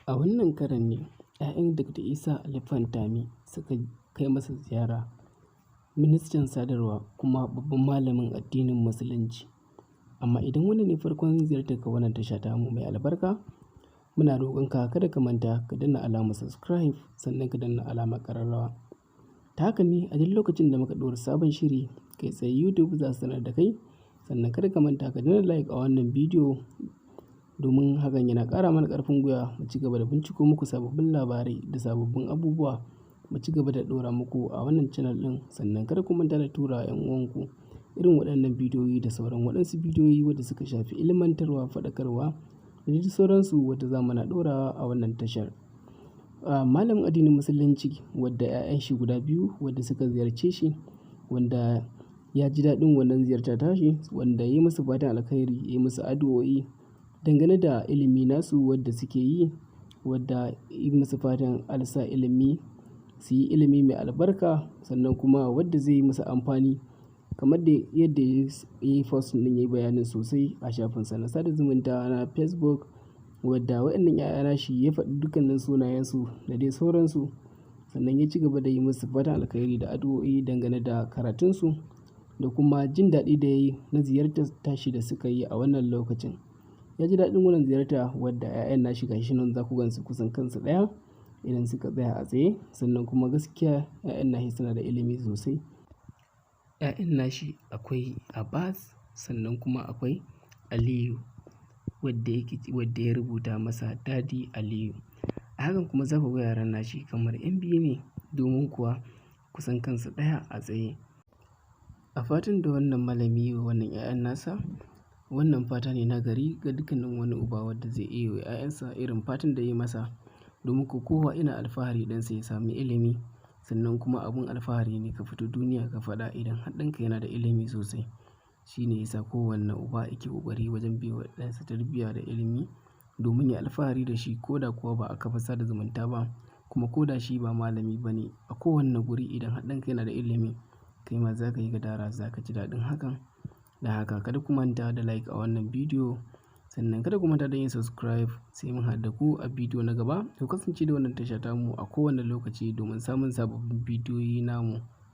A wannan karon ne 'ya'yan Dr. Isa Ali Fantami suka kai masa ziyara, ministan sadarwa kuma babban malamin addinin Musulunci. Amma idan wannan ne farkon ziyartar ka wannan tasha tamu mai albarka, muna roƙonka kada ka manta ka danna alamar subscribe sannan ka danna alamar ƙararrawa. Ta haka ne a duk lokacin da muka ɗora sabon shiri kai tsaye YouTube za su sanar da kai. Sannan kada ka manta ka danna like a wannan bidiyo domin hakan yana ƙara mana ƙarfin gwiwa mu ci gaba da binciko muku sababbin labarai da sababbin abubuwa mu ci gaba da ɗora muku a wannan channel ɗin. Sannan kada ku manta da tura wa 'yan uwanku irin waɗannan bidiyoyi da sauran waɗansu bidiyoyi wadda suka shafi ilmantarwa, faɗakarwa da dai sauransu wadda za mu na ɗorawa a wannan tashar. Malamin addinin Musulunci wadda 'ya'yan shi guda biyu wadda suka ziyarce shi, wanda ya ji daɗin wannan ziyarta tashi, wanda ya yi musu fatan alkhairi, ya yi musu addu'o'i dangane da ilimi nasu wadda suke yi, wadda yi musu fatan Allah sa ilimi su yi ilimi mai albarka, sannan kuma wadda zai yi musu amfani kamar da yadda ya yi posting ɗin, ya yi bayanin sosai a shafinsa na sada zumunta na Facebook, wadda waɗannan 'ya'ya nashi ya faɗi dukkanin sunayensu da dai sauransu. Sannan ya ci gaba da yi musu fatan alkhairi da addu'o'i dangane da karatunsu da kuma jin daɗi da ya yi na ziyartar tashi da suka yi a wannan lokacin. Ya ji daɗin wannan ziyarta wadda 'ya'yan nashi gashi nan za ku gansu kusan kansu ɗaya idan suka tsaya a tsaye. Sannan kuma gaskiya 'ya'yan nashi suna da ilimi sosai. 'Ya'yan nashi akwai Abbas, sannan kuma akwai Aliyu wadda yake wadda ya rubuta masa Daddy Aliyu. A hakan kuma za ku ga yaran nashi kamar 'yan biyu ne, domin kuwa kusan kansu ɗaya a tsaye. A fatan da wannan malami yi wa wannan 'ya'yan nasa, wannan fata ne na gari ga dukkanin wani uba wadda zai iya wa 'ya'yansa irin fatan da ya yi masa. Domin ko kowa ina alfahari ɗansa ya sami ilimi, sannan kuma abun alfahari ne ka fito duniya ka faɗa idan har ɗanka yana da ilimi sosai. Shi ne ya sa kowane uba yake ƙoƙari wajen bai wa ɗansa tarbiyya da ilimi domin ya alfahari da shi ko da kuwa ba a kafar sada zumunta ba, kuma ko da shi ba malami ba ne. A kowane guri idan har ɗanka yana da ilimi, kai ma za ka yi gadara, za ka ji daɗin hakan. Da haka kada ku manta da like a wannan bidiyo, sannan kada ku manta da yin subscribe, sai mun haɗu da ku a bidiyo na gaba. Ku kasance da wannan tasha tamu a kowane lokaci domin samun sababbin bidiyoyi namu.